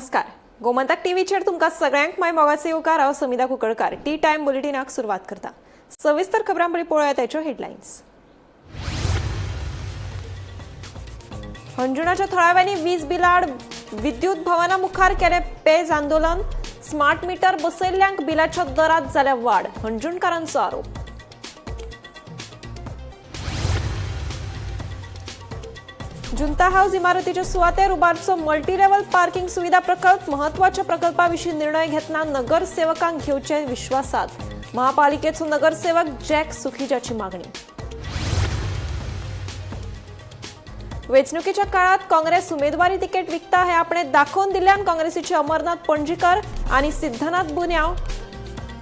नमस्कार, गोमंतक टीव्हीचेर तुमकां सगळ्यांक माय मोगाचे येवकार. हांव समिता कुंकळकार टी टायम बुलेटिनाक सुरवात करता. सविस्तर खबरां पयलीं पळोवया ताच्यो हेडलायन्स. हणजुणाच्या थळाव्यांनी वीज बिलाड विद्युत भवना मुखार केलें पेज आंदोलन. स्मार्ट मिटर बसयल्ल्यांक बिलाच्या दरात जाल्या वाड, हणजूणकारांचो आरोप. जुंता हाऊस इमारतीच्या सुवातेर उबारचो मल्टीलेव्हल पार्किंग सुविधा प्रकल्प. महत्वाच्या प्रकल्पाविशीं निर्णय घेतना नगरसेवकांक घेवचे विश्वासात, महापालिकेचो नगरसेवक जॅक सुखीजाची मागणी. वेंचणुकीच्या काळात काँग्रेस उमेदवारी तिकेट विकता हे आपणे दाखोवन दिल्ल्यान काँग्रेसीचे अमरनाथ पणजीकर आनी सिद्धनाथ बुन्याव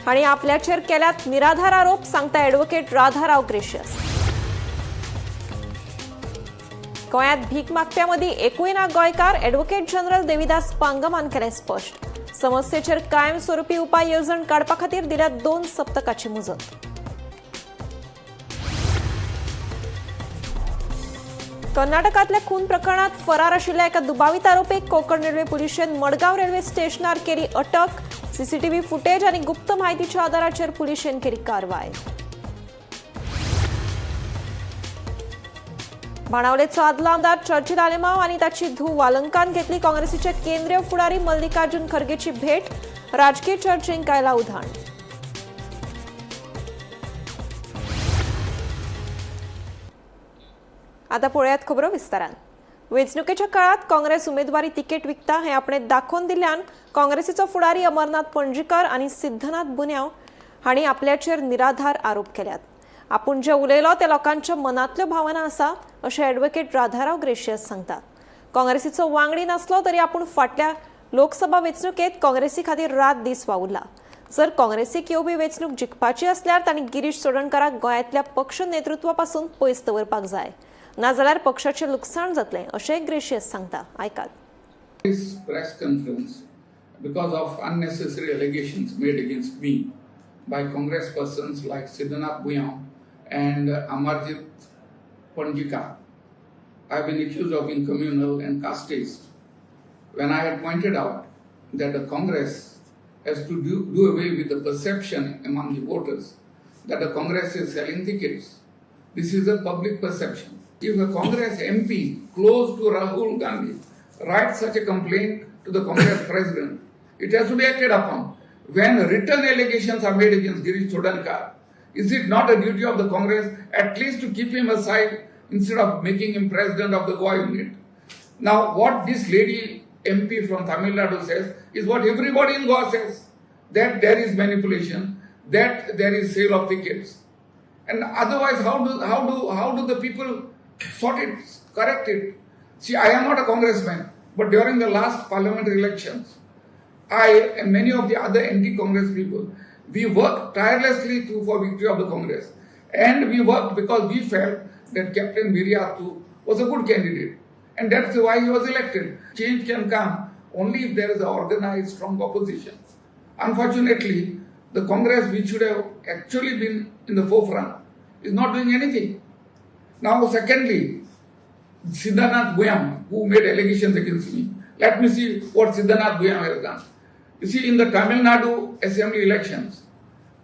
हांणी आपल्याचेर केल्यात निराधार आरोप, सांगता ॲडव्होकेट राधाराव ग्रेशियस. गोंयांत भीक मागप्यां मदीं एकूय ना गोंयकार, ॲडव्होकेट जनरल देविदास पांगमान केलें स्पश्ट. समस्येचेर कायमस्वरूपी उपाय येवजण काडपा खातीर दिल्या 2 सप्तकाची मुजत. कर्नाटकांतल्या खून प्रकरणात फरार आशिल्ल्या एका दुबावीत आरोपीक कोंकण रेल्वे पुलिशेन मडगांव रेल्वे स्टेशनार केली अटक. सीसीटीव्ही फुटेज आनी गुप्त माहितीच्या आदाराचेर पुलिशेन केली कारवाय. बाणावलेचो आदलो आमदार चर्चिल आलेमाव आनी ताची धूव वालंकान घेतली काँग्रेसीचे केंद्रीय फुडारी मल्लिकार्जुन खरगेची भेट. राजकीय चर्चेंक आयला उधाण. आता पळयात खबरो विस्तारान. वेंचणुकेच्या काळात काँग्रेस उमेदवारी तिकेट विकता हे आपणे दाखोवन दिल्ल्यान काँग्रेसीचो फुडारी अमरनाथ पणजीकर आनी सिद्धनाथ बुन्याव हांणी आपल्याचेर निराधार आरोप केल्यात. आपूण जे उलयलो ते लोकांच्या मनांतल्यो भावना आसा अशें ॲडव्होकेट राधाराव ग्रेशियस सांगतात. काँग्रेसीचो वांगडी नासलो तरी आपूण फाटल्या लोकसभा वेंचणुकेत काँग्रेसी खातीर रात दीस वावुरला. जर काँग्रेसीक येवपी वेंचणूक जिखपाची आसल्यार तांणी गिरीश चोडणकाराक गोंयांतल्या पक्ष नेतृत्वा पासून पयस दवरपाक जाय, नाजाल्यार पक्षाचें लुकसाण जातलें अशें ग्रेशियस सांगता. आयकात. This press conference because of unnecessary allegations made against me by Congress persons like Siddhanath Buyao and Amarjit Panjikar. I have been accused of being communal and casteist when I had pointed out that the Congress has to do away with the perception among the voters that the Congress is selling tickets. This is a public perception. If a Congress MP close to Rahul Gandhi writes such a complaint to the Congress president, it has to be acted upon. When written allegations are made against Girish Chodankar, is it not a duty of the Congress at least to keep him aside instead of making him president of the Goa unit? Now, what this lady MP from Tamil Nadu says is what everybody in Goa says, that there is manipulation, that there is sale of tickets. And otherwise, how do the people sort it, correct it? See, I am not a congressman, but during the last parliamentary elections, I and many of the other anti-Congress people, we worked tirelessly for victory of the Congress. And we worked because we felt that Captain Viriato was a good candidate. And that's why he was elected. Change can come only if there is an organized, strong opposition. Unfortunately, the Congress, which should have actually been in the forefront, is not doing anything. Now, secondly, Siddhanath Buyam, who made allegations against me, let me see what Siddhanath Buyam has done. You see, in the Tamil Nadu assembly elections,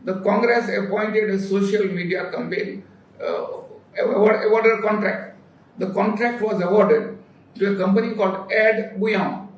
the Congress appointed a social media campaign, awarded a contract. The contract was awarded to a company called Ad Buyam,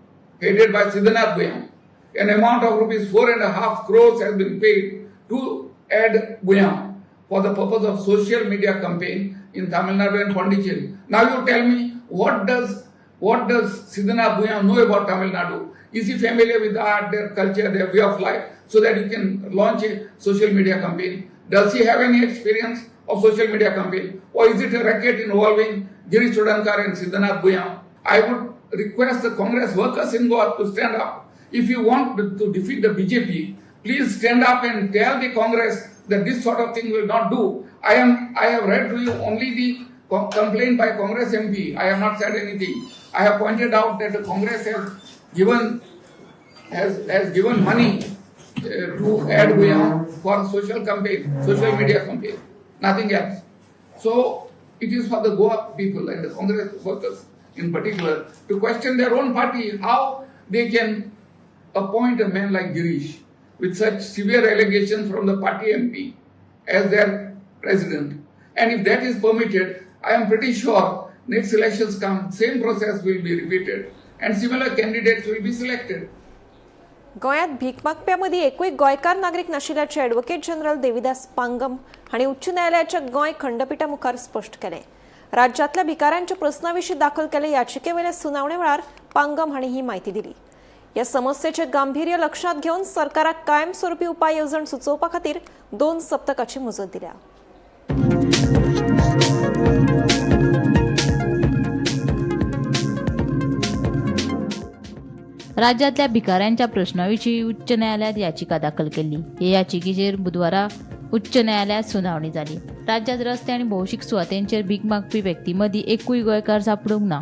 headed by Siddhanath Buyam. An amount of rupees 4.5 crores has been paid to Ad Buyam for the purpose of social media campaign in Tamil Nadu and Pondicherry. Now you tell me, what does Siddhanath Buyam know about Tamil Nadu? Is he familiar with the art, their culture, their way of life, so that he can launch a social media campaign? Does he have any experience of social media campaign? Or is it a racket involving Girish Chodankar and Siddhanath Buyam? I would request the Congress workers in Goa to stand up. If you want to defeat the BJP, please stand up and tell the Congress that this sort of thing will not do. I have read to you only the complaint by Congress MP. I have not said anything. I have pointed out that the Congress has given money to Ad Buyam for social campaign, social media campaign, nothing else. So it is for the Goa people and the Congress workers in particular to question their own party, how they can appoint a man like Girish with such severe allegations from the party MP as their president. And if that is permitted, I am pretty sure next elections come, same process will be repeated and similar candidates will be selected. गोंयांत भीक मागप्यां मदीं एकूय गोंयकार नागरीक नाशिल्ल्याचें advocate general Devidas Pangam हांणी उच्च न्यायालयाच्या गोंय खंडपिठा मुखार स्पश्ट केलें. राज्यांतल्या भिकाऱ्यांच्या प्रस्ना विशीं दाखल केल्ले याचिकेवेल्या सुनावणे वेळार पांगम हांणी ही म्हायती दिली. ह्या समस्येचें गांभीर्य लक्षांत घेवन सरकाराक कायमस्वरुपी उपाय येवजण सुचोवपा खातीर 2 सप्तकाची मुजत दिल्या. राज्यातल्या भिकाऱ्यांच्या प्रश्नाविशीं उच्च न्यायालयात याचिका दाखल केली. हे याचिकेचेर बुधवारा उच्च न्यायालयात सुनावणी जाली. राज्यात रस्ते आनी भौशीक सुवातेंचेर भीक मागपी व्यक्ती मदीं एकूय गोंयकार सापडूंक ना.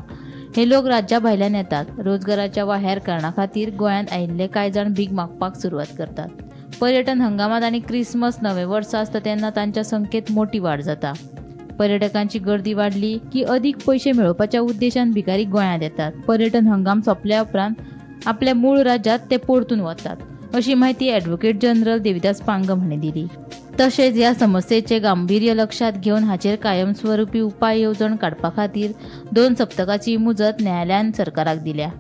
हे लोक राज्या भायल्यान येतात. रोजगाराच्या वा हेर कारणां खातीर गोंयांत आयिल्ले कांय जाण भीक मागपाक सुरवात करतात. पर्यटन हंगामात आनी क्रिसमस नवें वर्स आसता तेन्ना तांच्या संख्येत मोटी वाड जाता. पर्यटकांची गर्दी वाडली की अदीक पयशे मेळोवपाच्या उद्देशान भिकारी गोंयांत येतात. पर्यटन हंगाम सोंपल्या उपरांत आपल्या मूळ राज्यात ते परतून वतात, अशी माहिती ॲडव्होकेट जनरल देविदास पांगम हांणी दिली. तशेंच ह्या समस्येचे गांभीर्य लक्षात घेवन हाचेर कायमस्वरूपी उपाय येवजण काडपा खातीर 2 सप्तकाची मुजत न्यायालयान सरकाराक दिल्या.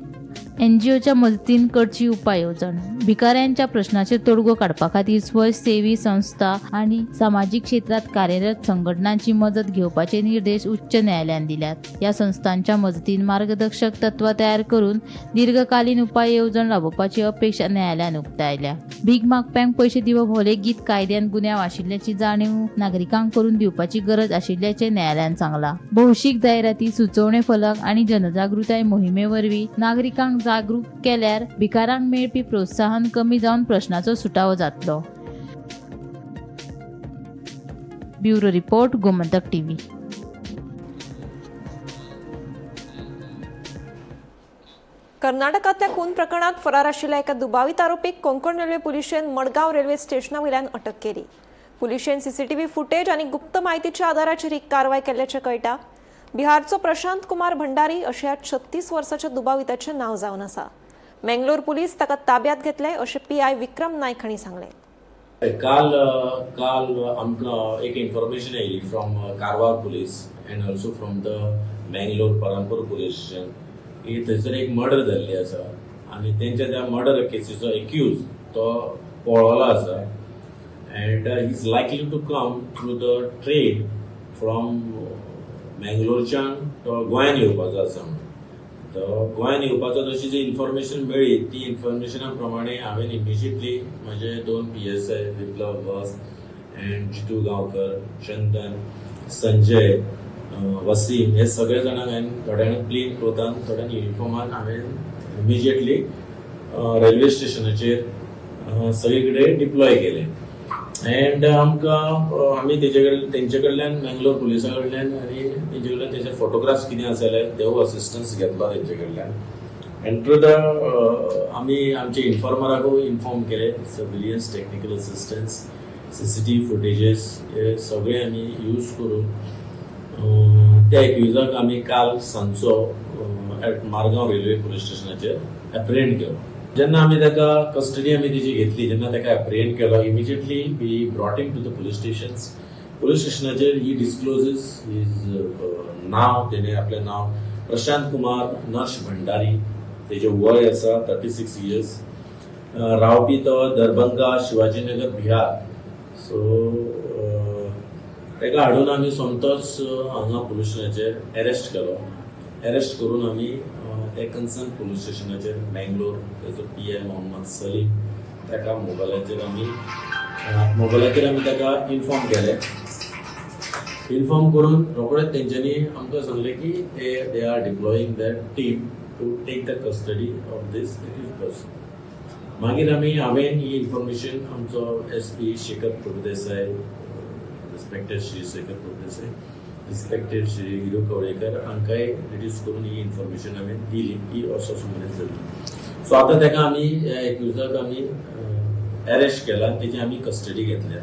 एनजीओच्या मजतीन करची उपाय येवजण. भिकाऱ्यांच्या प्रश्नाचेर तोडगो काडपा खातीर स्वयंसेवी संस्था आनी सामाजीक क्षेत्रांत कार्यरत संघटनांची मजत घेवपाचे निर्देश उच्च न्यायालयान दिल्यात. ह्या संस्थांच्या मजतीन मार्गदर्शक तत्वां तयार करून दीर्घकालीन उपाय येवजण राबोवपाची अपेक्षा न्यायालयान उक्तायल्या. भीक मागप्यांक पयशे दिवप हो लेगीत कायद्यान गुन्यांव आशिल्ल्याची जाणीव नागरिकांक करून दिवपाची गरज आशिल्ल्याचें न्यायालयान सांगलां. भौशीक जायराती, सुचोवणे फलक आनी जनजागृताय मोहिमे वरवीं नागरिकांक जागरूक केल्यार भिकारांक मेळपी प्रोत्साहन कमी जावन प्रश्नाचो सुटावो जातलो. Bureau report, Gomantak TV. कर्नाटकांतल्या खून प्रकरणात फरार आशिल्ल्या एका दुबावीत आरोपीक कोंकण रेल्वे पुलिशेन मडगांव रेल्वे स्टेशना वयल्यान अटक केली. पुलिशेन सीसीटीव्ही फुटेज आनी गुप्त म्हायतीच्या आदाराचेर ही कारवाय केल्ल्याचें कळटा. बिहारचो प्रशांत कुमार भंडारी अशें ह्या 36 वर्साच्या दुबाविताचें नांव जावन आसा. मेंगलोर पुलीस ताका ताब्यात घेतले अशें पीआय विक्रम नायक हांणी सांगलें. काल काल आमकां एक इन्फॉर्मेशन आयली from Karwar police and also from the Mangalore Perambra police station की थंयसर एक मर्डर जाल्ली आसा आनी तेंच्या त्या मर्डर केसीचो एक्यूज तो पळोलो आसा and he is likely to come through the train from मँगलोरच्यान तो गोंयान येवपाचो आसा म्हणून. तो गोंयान येवपाचो जशी जी इन्फॉर्मेशन मेळ्ळी ती इन्फॉर्मेशना प्रमाणे हांवें इमिजिएटली म्हजे 2 PSI Viplav Vas and Jitu Gaonkar, Chandan, Sanjay, Wasim हे सगळे जाणांक हांवें थोड्यांक प्लेन क्लोथान, थोड्यांक युनिफॉर्मान हांवें इमिजिएटली रेल्वे स्टेशनाचेर सगळे कडेन डिप्लॉय केले. एंड आमकां आमी तेंचे कडल्यान मँगलोर पुलिसा कडल्यान आनी तेंचे कडल्यान तेजे फोटोग्राफ्स कितें आसा जाल्यार तेवूय असिस्टन्स घेतलो तेंचे कडल्यान. एंड थ्रू the आमी आमचे इन्फॉर्मराकूय इन्फॉर्म केले, surveillance, technical assistance, CCTV footages हे सगळे आमी यूज करून त्या एक्युजाक आमी काल सांजचो एट मारगांव रेल्वे पुलीस स्टेशनाचेर एप्रिहेंड केलो. जेन्ना आमी ताका कस्टडी आमी तेजी घेतली, जेन्ना ताका एप्रिहेंड केलो, immediately we brought him to the police stations. Police स्टेशनाचेर ही डिस्क्लोजीस his नांव, तेणे आपलें नांव प्रशांत कुमार नर्श भंडारी, तेजें वय आसा 36 इयर्स, रावपी तो दरभंगा, शिवाजीनगर, बिहार. सो ताका हाडून आमी सोमतोच हांगा पुलीस स्टेशनाचेर एरेस्ट केलो. एरेस्ट करून आमी ते कन्सर्न पुलीस स्टेशनाचेर मँगलोर तेजो PI Mohammad Salim ताका मोबायलाचेर आमी ताका इन्फॉर्म केलें. इन्फॉर्म करून रोखडेच तेंच्यांनी आमकां सांगलें की ते they are deploying that team to take the custody of this accused person. मागीर आमी हांवें ही इन्फॉर्मेशन आमचो SP Shekhar Prabhudesai, respected Shri Shekhar Prabhudesai, respected Shri Hiru Kavlekar हांकांय रिड्यूस करून ही इन्फॉर्मेशन हांवें दिली की असो असो मनीस जाली. सो आतां ताका आमी ह्या एक्युजाक आमी एरेस्ट केला आनी तेजी आमी कस्टडी घेतल्या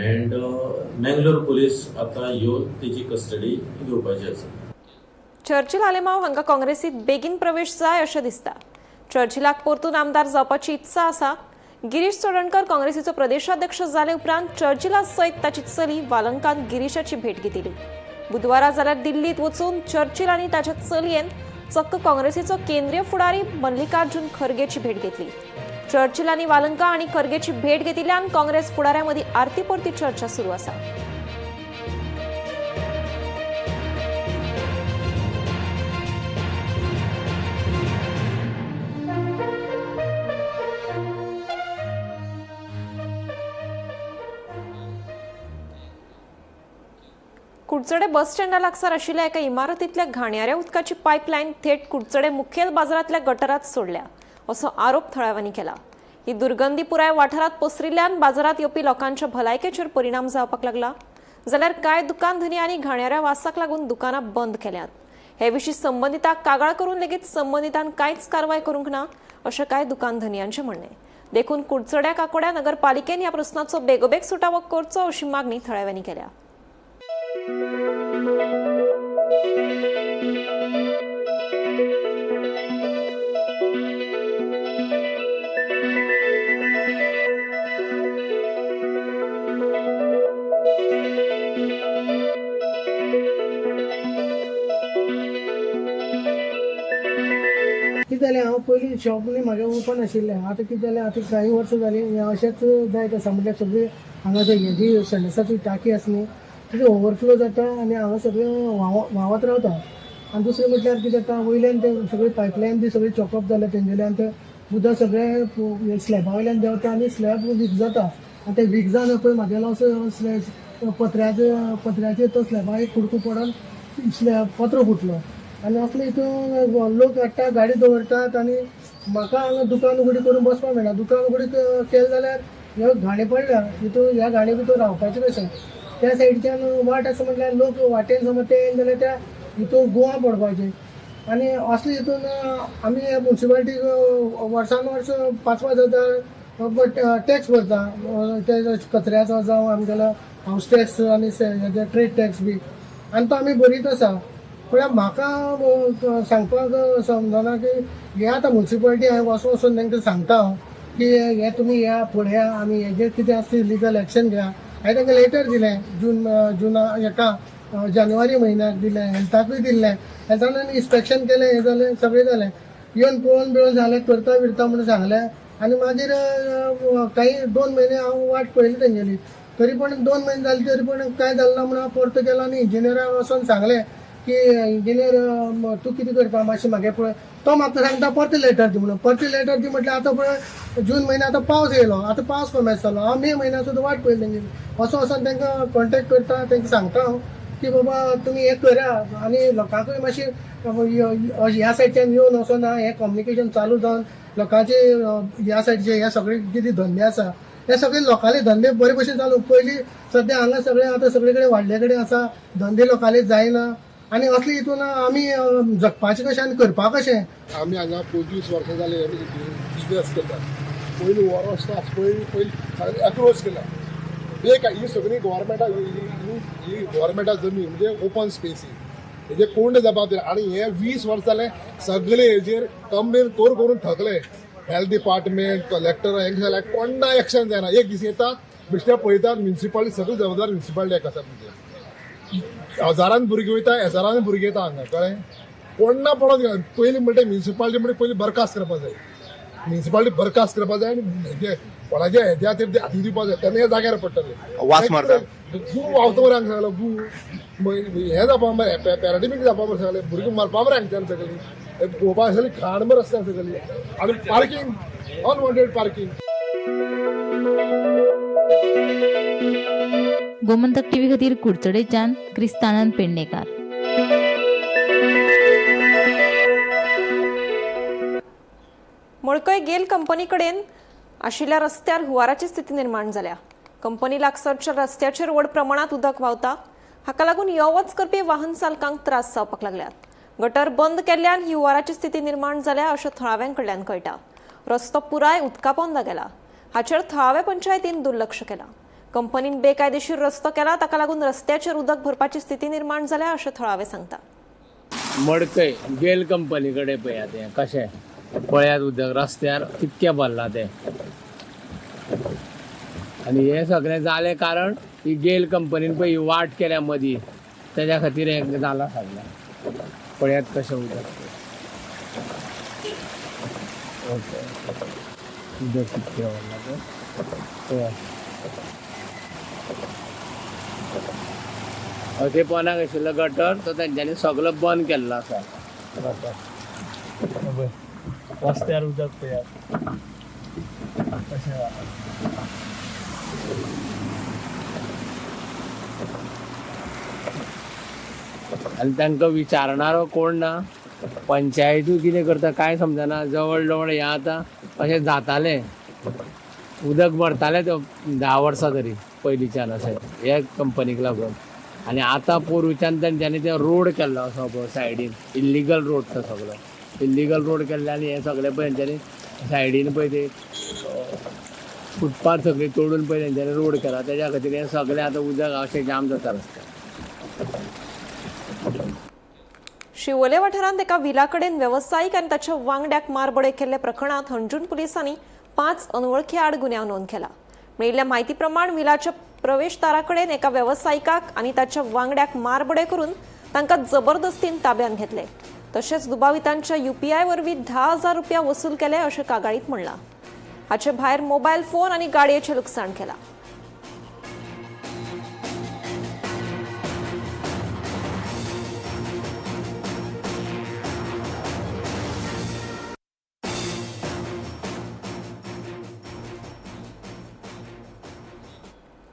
एंड मँगलोर पुलीस आतां येवन तेजी कस्टडी घेवपाची आसा. चर्चिल आलेमाव हांकां काँग्रेसीत बेगीन प्रवेश जाय अशें दिसता. चर्चिलाक परतून आमदार जावपाची इत्सा आसा. गिरीश चोडणकर काँग्रेसीचो प्रदेशाध्यक्ष जाले उपरांत चर्चिला सयत ताची चली वालंकान गिरीशाची भेट घेतिल्ली. बुधवारा जाल्यार दिल्लीत वचून चर्चिल आनी ताच्या चलयेन चक्क काँग्रेसीचो केंद्रीय फुडारी मल्लिकार्जुन खरगेची भेट घेतली. चर्चिल आनी वालंका आनी खरगेची भेट घेतिल्ल्यान काँग्रेस फुडाऱ्यांमदीं आरती परती चर्चा सुरू आसा. कुडचडे बस स्टँडा लागसार आशिल्ल्या एका इमारतींतल्या घाणयाऱ्या उदकाची पायपलायन थेट कुडचडे मुखेल बाजारांतल्या गटरात सोडल्या असो आरोप थळाव्यांनी केला. ही दुर्गंधी पुराय वाठारांत पसरिल्ल्यान बाजारांत येवपी लोकांच्या भलायकेचेर परिणाम जावपाक लागला. जाल्यार कांय दुकान धनयांनी घाणयाऱ्या वासाक लागून दुकानां बंद केल्यात. हे विशीं संबंदितांक कागाळ करून लेगीत संबंदितान कांयच कारवाय करूंक ना अशें कांय दुकान धनयांचें म्हणणें. देखून कुडचड्या काकोड्या नगरपालिकेन ह्या प्रस्नाचो बेगोबेग सुटावो करचो अशी मागणी थळाव्यांनी केल्या. कितें जालें, हांव पयलीं शॉप न्ही म्हाजें ओपन आशिल्लें. आतां कितें जालें, आतां कांय वर्सां जालीं हें अशेंच जायत आसा. म्हटल्यार सगळीं हांगा हेजी संडासाची टाकी आसा न्ही तितून ओवरफ्लो जाता आनी हांगा सगळें व्हांवत रावता. आनी दुसरें म्हटल्यार कितें जाता, वयल्यान ते सगळी पायपलायन बी सगळी चॉकअप जाल्या तेंगेल्यान, ते उदक सगळें स्लॅबा वयल्यान देंवता आनी स्लॅब वीक जाता. आनी ते वीक जावन पळय म्हागेलो असो स्लॅब पत्र्याचेर तो स्लॅबा एक कुडको पडोन स्लॅब पत्रो फुटलो. आनी असले हितून लोक हाडटा, गाडी दवरतात आनी म्हाका हांगा दुकान उगडी करून बसपाक मेळना. दुकान उगडी केलें जाल्यार ह्यो घाणी पडल्या हितून, ह्या घाणी भितर रावपाचें कशें. त्या सायडीच्यान वाट आसा म्हटल्यार लोक वाटेन समज ते येयले जाल्यार त्या हितून गोवा पडपाचें. आनी असले हितून आमी मुन्सिपालिटीक वर्सान वर्स 5-5 हजार टॅक्स भरता, ते कचऱ्याचो जावं आमगेलो हावस टॅक्स आनी ट्रेड टॅक्स बी, आनी तो आमी भरीत आसा. म्हळ्यार म्हाका सांगपाक समजना की हे आतां मुन्सिपालिटी हांवें वचून वचून तांकां सांगता हांव की हे तुमी या पळया आनी हेजेर कितें आसा ती लिगल एक्शन घेया. हांवें तांकां लेटर दिलें जुना हेका जानेवारी म्हयन्याक दिलें, हेल्थाकूय दिल्लें. हेल्थान इन्स्पेक्शन केलें, हें जालें सगळें जालें, येवन पळोवन बिळोवन जालें, करता बिरता म्हणून सांगलें. आनी मागीर कांय 2 म्हयने हांव वाट पळयली तेंगेली, तरी पण 2 म्हयने जाले तरी पण कांय जालें ना. म्हणून हांव परतो गेलो आनी इंजिनियराक वचोन सांगलें की इंजिनियर तूं कितें करता मातशें म्हागे पळय. तो म्हाका सांगता परते लेटर दी म्हणून. परते लेटर दी म्हटल्यार आतां पळय जून म्हयन्या आतां पावस येयलो, आतां पावस कमेस जालो. हांव मे म्हयन्या सुद्दां वाट पळयली तेंगेली. वचोन वचोन तांकां कॉन्टेक्ट करता, तांकां सांगता हांव की बाबा तुमी हें करा आनी लोकांकूय मातशें ह्या सायडच्यान येवन वचोना, हें कम्युनिकेशन चालू जावन लोकांचे ह्या सायडचे ह्या सगळे कितें धंदे आसा हे सगळे लोकांले धंदे बरे भशेन चालू. पयलीं सद्या हांगा सगळे आतां सगळे कडेन वाडले कडेन आसा धंदे लोकांले जायना आनी असले हितून आमी जगपाचें कशें आनी करपा कशें. आमी हांगा 25 वर्सां जाले बिजनेस करतात. पयलीं हो रस्तो आसा पळय, पयलीं एक्रोच केला. एक ही सगळी गव्हर्मेंटा ही गव्हर्मेंटा जमीन म्हणजे ओपन स्पेस ही, हेजे कोण जबाबदार. आनी हे 20 वर्सां जाले सगळे हेजेर कंप्लेन करून करून थकले. हेल्थ डिपार्टमेंट, कलेक्टर हेंकां जाल्यार कोण्णा एक्शन जायना. एक दीस येतात बेश्टे पळयतात, म्युनिसिपालिटी सगळी जबाबदार म्युनिसिपालिटी आसा. म्हणजे हजारान भुरगीं वयता, हजारान भुरगीं येता हांगा, कळ्ळें. कोण्णा पडत गेला. पयलीं म्हणटा म्युनिसिपालिटी म्हणजे पयलीं बरखास्त करपा जाय, म्युनिसिपालिटी बरखास्त करपा जाय आनी हेजे कोणाचे हेज्या खातीर ते हाती दिवपा जाय, तेन्ना हे जाग्यार पडटले. वास मारता, गू व्हांवता मरे हांगा सगळो गू, हें जावपा मरे, पॅराडेमीक जावपा मरे, सगळें भुरगीं मरपा मरे हांगच्यान सगळीं, पळोवपा सगळी घाण मरे रस्त्यार सगळी. आनी parking, unwanted parking. Gomantak TV खातीर कुडचडेच्यान क्रिस्तानंद पेडणेकार. मडकय गेल कंपनी कडेन आशिल्ल्या रस्त्यार हुंवाराची स्थिती निर्माण जाल्या. कंपनी लागसरच्या रस्त्याचेर व्हड प्रमाणात उदक व्हांवता. हाका लागून यो वच करपी वाहन चालकांक त्रास जावपाक लागल्यात. गटर बंद केल्ल्यान ही हुंवाराची स्थिती निर्माण जाल्या अशें थळाव्यां कडल्यान कळटा. रस्तो पुराय उदका पोंदा गेला. हाचेर थळाव्या पंचायतीन दुर्लक्ष केलां. कंपनीन बेकायदेशीर रस्तो केला, ताका लागून रस्त्याचेर उदक भरपाची स्थिती निर्माण जाल्या अशें थळावे सांगता. मडकय गेल कंपनी कडेन पळयात हें कशें पळयात उदक रस्त्यार कितकें भरलां तें. आनी हें सगळें जालें कारण ही गेल कंपनीन पळय ही वाट केल्या मदीं, तेज्या खातीर हें जालां सगळें. पळयात कशें उदक तें. ओके, उदक कितकें व्हडलां तें पळयात. थंय पोंदाक आशिल्लो गटर तो तेंच्यांनी सगलो बंद केल्लो आसा गटर. पळय रस्त्यार उदक पळयात कशें जालां. आनी तांकां विचारणारो कोण ना. पंचायतूय कितें करता कांय समजना. जवळ जवळ हें आतां अशें जातालें, उदक भरतालें ते 10 वर्सां तरी पयलींच्यान अशें हे कंपनीक लागून. आनी आतां पोरूच्यान तेंच्यांनी ते रोड केल्लो आसा पळय सायडीन, इल्लिगल रोड तो सगलो इल्लिगल रोड केल्ले. आनी हें सगळें पळय तेंच्यांनी सायडीन पळय ते फुटपाथ सगळी तोडून पळय तेंच्यांनी रोड केला. तेज्या खातीर हें सगळें आतां उदक अशें जाम जाता रस्त्यार. शिवोले वाठारांत एका विला कडेन वेवसायीक आनी ताच्या वांगड्याक मारबडय केल्ल्या प्रकरणांत हणजूण पुलिसांनी 5 अनवळखी आड गुन्यांव नोंद केला. मेळिल्ल्या म्हायती प्रमाण विलाच्या प्रवेशदारा कडेन एका वेवसायिकाक आनी ताच्या वांगड्याक मारबडय करून तांकां जबरदस्तीन ताब्यांत घेतले. तशेंच दुबावितांच्या युपीआय वरवीं 10,000 रुपया वसूल केले अशें कागाळीत म्हणलां. हाचे भायर मोबायल फोन आनी गाडयेचें लुकसाण केलां.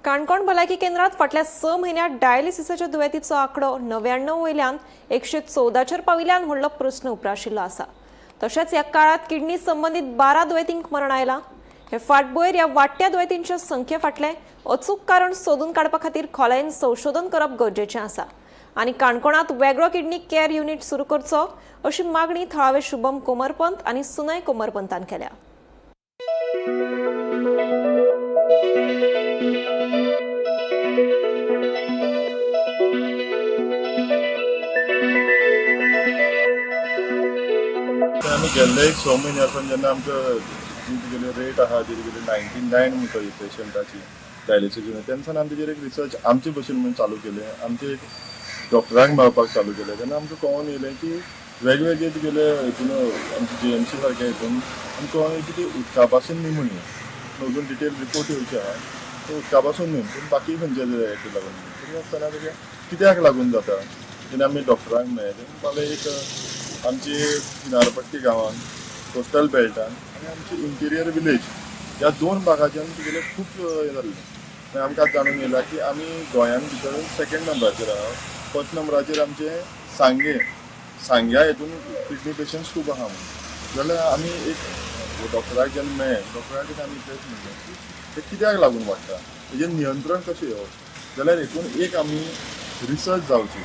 काणकोण भलायकी केंद्रात फाटल्या 6 म्हयन्यांत डायलिसिसाच्या दुयेंतीचो आंकडो 99 वयल्यान 114चेर पाविल्ल्यान व्हडलो प्रस्न उप्राशिल्लो आसा. तशेंच ह्या काळांत किडनी संबंदीत 12 दुयेंतींक मरण आयलां. हे फाटभुंयेर ह्या वाडट्या दुयेंतींच्या संख्ये फाटलें अचूक कारण सोदून काडपा खातीर खोलायेन संशोधन करप गरजेचें आसा आनी काणकोणांत वेगळो किडनी केअर युनिट सुरू करचो अशी मागणी थळावे शुभम कोमरपंत आनी सुनय कोमरपंतान केल्या. आमी गेल्ले एक 6 म्हयन्या सावन जेन्ना आमकां जी तुगेली रेट आहा ती तुगेली 99 म्हणटा पेशंटाची डायलिसीस युनिट, तेन्ना सावन आमी तेजेर एक रिसर्च आमचे भशेन म्हणून चालू केलें. आमचे एक डॉक्टरांक मेळपाक चालू केलें. तेन्ना आमकां कळोन येयलें की वेगवेगळे तुगेले हितून आमचे जीएमसी सारके हितून आमकां कळोन येयलें की ती उदका पासून न्ही म्हणून अजून डिटेल रिपोर्ट येवचे आहा. तो उदका पासून न्ही पूण बाकी खंयच्या हेका लागून न्ही. तरी आसतना तुगे कित्याक लागून जाता तेन्ना आमी डॉक्टरांक मेळ्ळे. ते म्हणपाक एक आमची किनारपट्टी गांवान कोस्टल बेल्टान आनी आमची इंटिरियर विलेज ह्या 2 भागाच्यान तुगेले खूब हें जाल्लें. मागीर आमकां जाणून येयला की आमी गोंयान भितर 2nd नंबराचेर आहा. 1st नंबराचेर आमचें सांगें, सांग्या हितून किडनी पेशंट्स खूब आहा म्हणून. जाल्यार आमी एक डॉक्टराक जेन्ना मेळ्ळे, डॉक्टराक आमी इतलेंच म्हणलें की तें कित्याक लागून वाडटा, तेजेर नियंत्रण कशें येवप. जाल्यार हितून एक आमी रिसर्च जावची.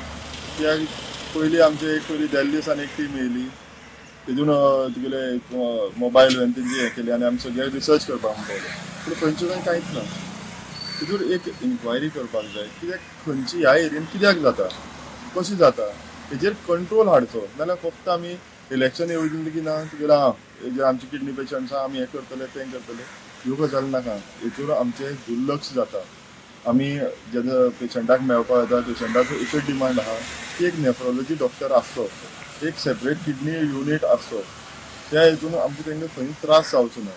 कित्याक पयलीं आमचे एक पयलीं दिल्ली सावन एक टीम येयली, तितून तुगेले मोबायल व्हॅन तेंची हें केली आनी आमी सगळे रिसर्च करपाक म्हण पावले. पूण खंयचे खंय कांयच ना. तितून एक इन्क्वायरी करपाक जाय कित्याक खंयची ह्या एरियेन कित्याक जाता, कशी जाता, हेजेर कंट्रोल हाडचो. नाल्यार फक्त आमी इलेक्शन येवजले की ना तुगेले आं हेजेर आमचे किडनी पेशंट्स आहा आमी हें करतले तें करतले, ह्यो गजाली नाका. हेतून आमचें दुर्लक्ष जाता. आमी जेन्ना पेशंटाक मेळपाक वता पेशंटाचो एकच डिमांड आहा की एक नेफ्रोलॉजी डॉक्टर आसचो, एक सेपरेट किडनी युनीट आसचो. त्या हितून आमकां तांकां खंय त्रास जावचो ना.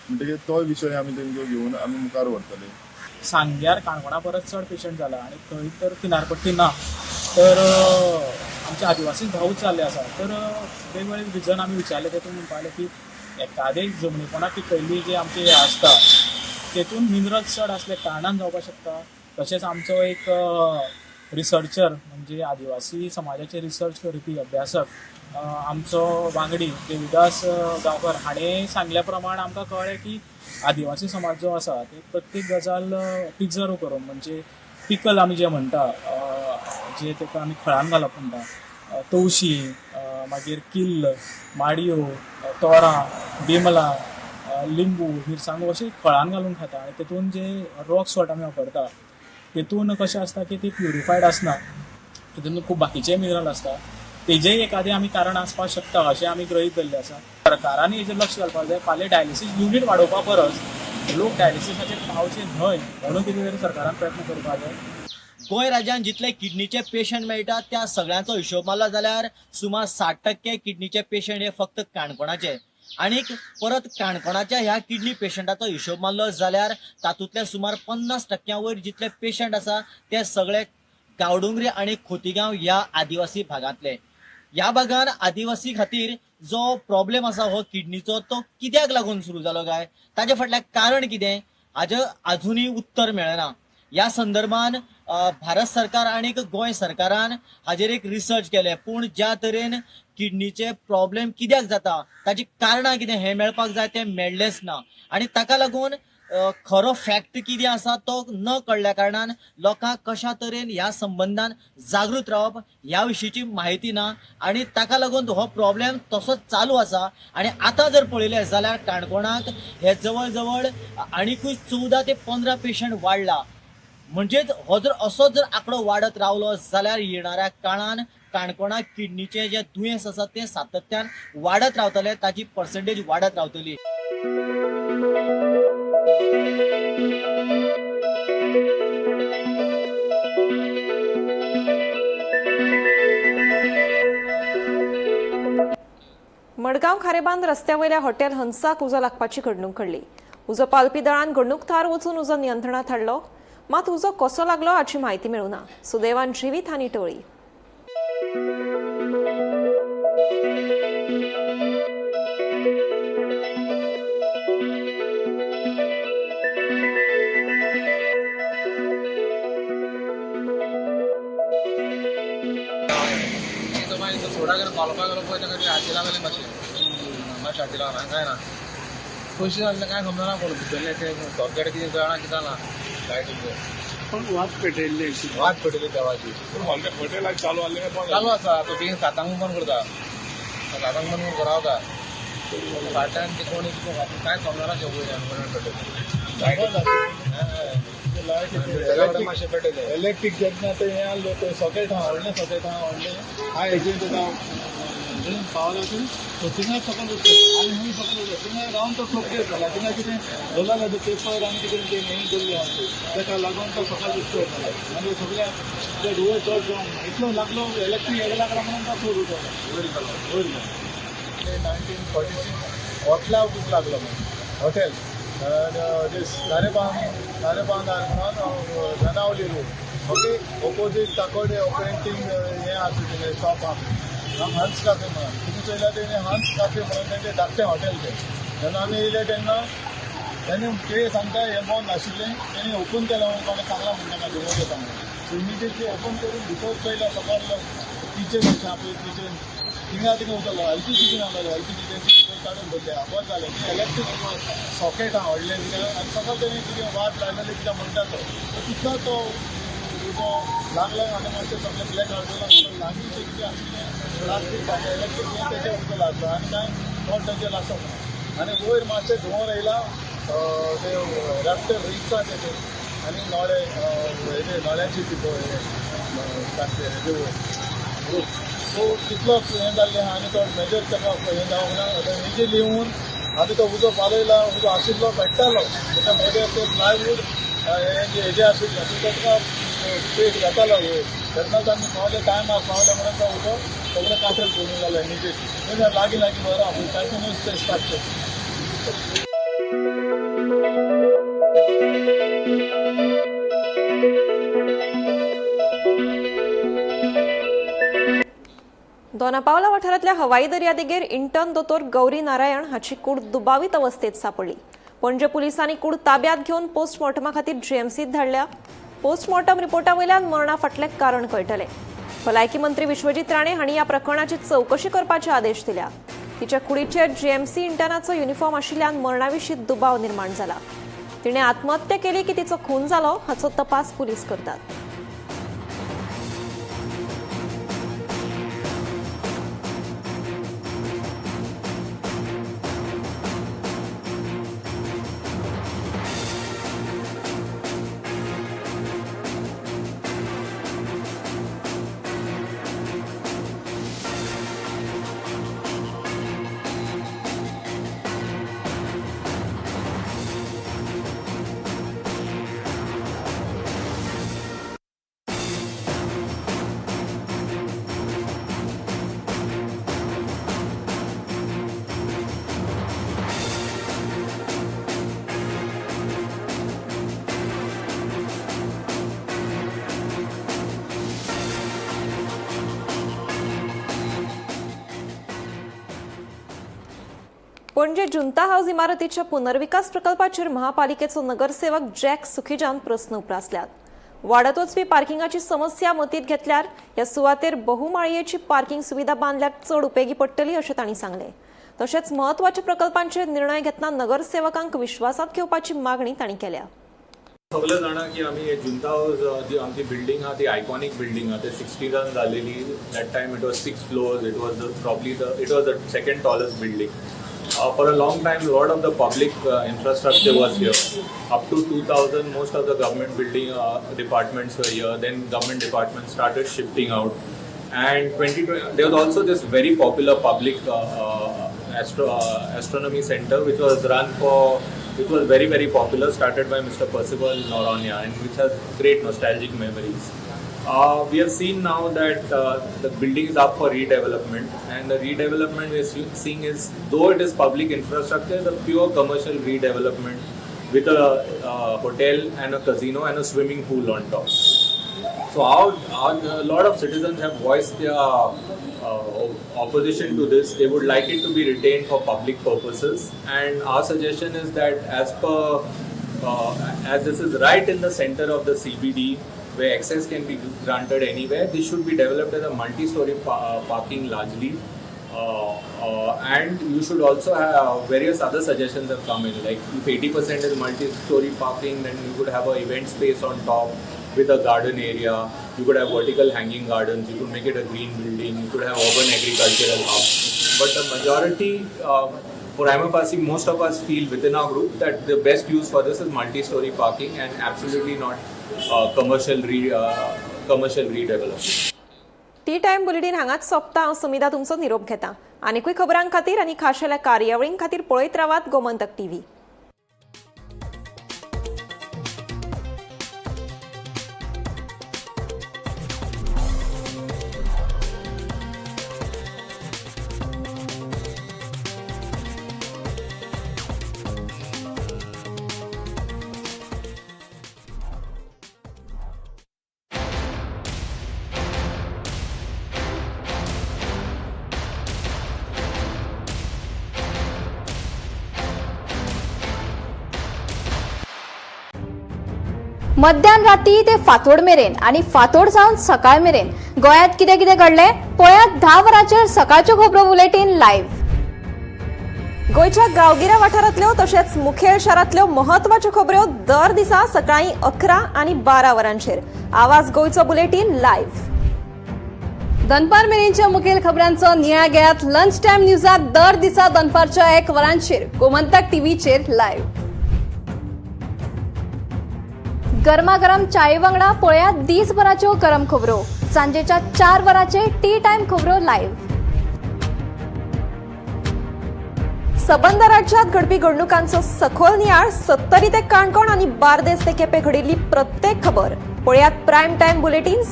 म्हणटकीर तो विशय आमी तांकां घेवन आमी मुखार व्हरतले. सांग्यार काणकोणा परस चड पेशंट जाला आनी थंय तर किनारपट्टी ना, तर आमचे आदिवासी भाऊच जाल्ले आसा. तर वेगवेगळे रिजन आमी विचारले, तेतून म्हणपाक लागले की एकादे जमनीपोंदा पिकयल्ली जे आमचे हे आसता तेतून मिनरल्स चड आसल्या कारणान जावपाक शकता. तशेंच आमचो एक रिसर्चर म्हणजे आदिवासी समाजाचे रिसर्च करपी अभ्यासक आमचो वांगडी देविदास गांवकर हाणें सांगल्या प्रमाण आमकां कळ्ळें की आदिवासी समाज जो आसा ते प्रत्येक गजाल प्रिजर्व करून म्हणजे पिकल आमी जें म्हणटा, जे ताका आमी खळान घालप म्हणटा, तवशीं, मागीर किल्ल, माडयो, तोरां, बिमलां, लिंबू, मिरसांगो अशें खळान घालून खाता. आनी तेतून जे रॉक सॉल्ट आमी वापरता तेतून कशें आसता की ती प्युरिफायड आसना, तितून खूब बाकीचे मिनरल आसता. तेजेय एखादें आमी कारण आसपाक शकता अशें आमी गृहीत धरलें आसा. सरकारान हेजेर लक्ष घालपाक जाय. फाल्यां डायलिसीस युनीट वाडोवपा परस लोक डायलिसिसाचेर पावचे न्हय म्हणून कितें तरी सरकारान प्रयत्न करपाक जाय. गोंय राज्यांत जितले किडनीचे पेशंट मेळटात त्या सगळ्यांचो हिशोब मारलो जाल्यार सुमार 60% किडनीचे पेशंट हे फक्त काणकोणाचे. आनीक परत काणकोणाच्या ह्या किडनी पेशंटाचो हिशोब मारलो जाल्यार तातूंतले सुमार 50% वयर जितले पेशंट आसा ते सगळे गांवडोंगरी आनी खोतीगांव ह्या आदिवासी भागांतले. ह्या भागान आदिवासी खातीर जो प्रॉब्लेम आसा हो किडनीचो तो कित्याक लागून सुरू जालो काय, ताजे फाटल्यान कारण कितें हाजें आजुनूय उत्तर मेळना. ह्या संदर्भान भारत सरकार आनी गोंय सरकारान हाजेर एक रिसर्च केलें, पूण ज्या तरेन किडनीचे प्रॉब्लेम कित्याक जाता ताची कारणां कितें हें मेळपाक जाय तें मेळ्ळेंच ना. आनी ताका लागून खरो फॅक्ट कितें आसा तो न कळ्ळ्या कारणान लोकांक कशा तरेन ह्या संबंदान जागृत रावप ह्या विशींची म्हायती ना आनी ताका लागून हो प्रॉब्लेम तसोच चालू आसा. आनी आतां जर पळयलें जाल्यार काणकोणाक हे जवळ जवळ आनिकूय 14 ते 15 पेशंट वाडला. म्हणजेच हो जर असोच जर आंकडो वाडत रावलो जाल्यार येणाऱ्या काळान काणकोणाक किडनीचें जें दुयेंस आसा तें सातत्यान वाडत रावतलें, ताची पर्संटेज वाडत रावतली. मडगांव खारेबांद रस्त्यावयल्या हॉटेल हंसाक उजो लागपाची घडणूक घडली. उजो पालपी दळान घडणूक थळार वचून उजो नियंत्रणात हाडलो, मात उजो कसो लागलो हाची म्हायती मेळूना. सुदैवान जिवीत हानी टळ्ळी. कशी जालें कांय समजना कोण भितरलें तें सॉकेट कितें कळना कितें जालां लायटीचें. पण वात पेटयल्ली, वात पेटयल्ली देवाची. पूण हॉटेल चालू आसलें चालू आसा तो बेगीन 7 बंद करता, 7 बंद करून घरा वता. फाटल्यान ते कोणी कितें कांय समजना तें वयल्यान पेटयलें मातशें पेटयलें. इलेक्ट्रीक जेन्ना तें हें आसलें तें सॉकेट आहा व्हडलें सॉकेट आहा व्हडलें हा हेजेर तेका पावला तो थिंगा सकयल वचता आनी खंय सकयल वचता थिंगा रावन तो ठोकले जाला. थिंगा कितें दवरला ते पेपर आनी कितें तें हें दवरलें आहा तेका लागून तो सकयल उश्टो जालो. मागीर सगळ्या धुंवर चड जावन इतलो लागलो इलेक्ट्रीक हेका लागला म्हणून तो चड उठलो वयर गेलो वयर गेलो. 1946 हॉटेलाक उजो लागलो म्हणून हॉटेल खारेबांदार म्हणून Benaulim road okay opposite Takode printing हें आसा तें शॉप आहा हंस काफे म्हणून. तुमी चोयल्यार तेणी हंस काफे म्हणून तेंचें धाकटें हॉटेल तें. जेन्ना आमी येयले तेन्ना तेणी ते सांगता हें बंद आशिल्लें, तेणी ओपन केलें म्हणून कोणें सांगलां म्हणून ताका धुंवर सांगलें. सो इमिडिएटली ओपन करून भितर चोयल्या सकयल किचन अशें पळय किचन थिंगा थिंगा उरतालो एल पी जी आसलेलो एल पी जी तेंचे भितर काडून दवरलें. बरें जालें इलेक्ट्रीक सॉकेट आहा व्हडलें कितें आनी सकयल तेणी कितें वाट लागलेली कितें म्हणटा तो तितलो तो उजो लागलो आनी मातशें सगळें ब्लॅक आउट जालो. लागींचें कितें आशिल्लें प्लास्टीक आनी इलेक्ट्रीक हें तेजें उजो लागलो आनी कांय चड तेजें लागप ना. आनी वयर मातशें धुंवर येयला ते रस्ते रिक्स आहा तेजे आनी नळे हेजे नळ्याची हेजे वयर सो तितलो हें जाल्लें आहा आनी तो मेजर ताका हें जावंक ना. आतां इजिली येवन आमी तो उजो पालयला, उजो आशिल्लो पेट्टालो ताका मदें ते प्लायवूड हेजें आशिल्लें सो ताका पेट घेतालो वयर. तेन्नाच आमी पावले टायमार पावले म्हणून तो उजो सगळें काटेल करून जालें इमिजिएटली. लागीं लागीं बरो आहा तातूंतच ते स्टार्ट केलें. दोनापावला वाठारांतल्या हवाई दर्यादेगेर इंटर्न दोतोर गौरी नारायण हाची कूड दुबावीत अवस्थेत सापडली. पणजे पुलिसांनी कूड ताब्यात घेवन पोस्टमॉर्टमा खातीर जीएमसीत धाडल्या. पोस्टमॉर्टम रिपोर्टा वयल्यान मरणा फाटलें कारण कळटलें. भलायकी मंत्री विश्वजीत राणे हांणी ह्या प्रकरणाची चवकशी करपाचे आदेश दिल्या. तिच्या कुडीचेर जीएमसी इंटर्नाचो युनिफॉर्म आशिल्ल्यान मरणाविशीं दुबाव निर्माण जाला. तिणें आत्महत्या केली की तिचो खून जालो हाचो तपास पुलीस करतात. पणजे जुंता हाऊस इमारतीच्या पुनर्विकास प्रकल्पाचेर महापालिकेचो नगरसेवक जॅक सुखीजान प्रस्न उप्रासल्यात. वाडत वचपी पार्किंगाची समस्या मतींत घेतल्यार ह्या सुवातेर बहुमाळयेची पार्किंग सुविधा बांदल्यार चड उपेगी पडटली अशें तांणी सांगलें. तशेंच म्हत्वाच्या प्रकल्पांचेर निर्णय घेतना नगरसेवकांक विश्वासांत घेवपाची मागणी तांणी केल्या. सगळे जाणा की आमी हे जुंता हाऊस जी आमची बिल्डींग आहा ती आयकॉनीक बिल्डींग आहा. ते सिक्स्टीजान जालेली. That time it was six floors. It was the second tallest building. For a long time, lot of the public infrastructure was here. Up to 2000, most of the government building departments were here. Then government departments started shifting out. And 2020, there was also this very popular public astronomy center, which was very very popular, started by Mr. Percival Noronha, and which has great nostalgic memories. We have seen now that the building is up for redevelopment, and the redevelopment we are seeing is, though it is public infrastructure, the pure commercial redevelopment with a hotel and a casino and a swimming pool on top. So a lot of citizens have voiced their opposition to this. They would like it to be retained for public purposes, and our suggestion is that as this is right in the center of the CBD, where access can be granted anywhere, this should be developed as a multi-story parking largely. And you should also have various other suggestions have come in, like if 80% is multi-story parking, then you could have a event space on top with a garden area. You could have vertical hanging gardens. You could make it a green building. You could have urban agricultural hub. But the majority, prima facie, most of us feel within our group that the best use for this is multi-story parking and absolutely not commercial redevelopment. Tea time bulletin हांगाच सोंपता. हांव समिधा तुमचो निरोप घेता. आनिकूय खबरां खातीर आनी खाशेल्या कार्यावळीं खातीर पळयत रावात गोमंतक टीव्ही. मध्यान राती ते फांतोड मेरेन आनी फांतोड जावन सकाळ मेरेन गोंयांत कितें कितें घडलें पळयात 10 वरांचेर सकाळच्यो खबरो बुलेटीन लायव्ह. गोंयच्या गांवगिऱ्या वाठारांतल्यो तशेंच मुखेल शारांतल्यो म्हत्वाच्यो खबऱ्यो दर दिसा सकाळीं 11 आनी 12 वरांचेर आवाज गोंयचो बुलेटीन लायव्ह. दनपार मेरेनच्या मुखेल खबरांचो नियाळ घेयात लंच टायम न्यूजात दर दिसा दनपारच्या 1 वरांचेर गोमंतक टीव्हीचेर लायव्ह. गरमागरम चाये वांगडा पळयात दीसभराच्यो गरम खबरो सांजेच्या 4 वरांचेर टी टायम खबरो लायव्ह. सबंद राज्यात घडपी घडणुकांचो सखोल नियाळ सत्तरी ते काणकोण आनी बार्देस ते केपें घडिल्ली प्रत्येक खबर पळयात प्रायम टायम बुलेटीन.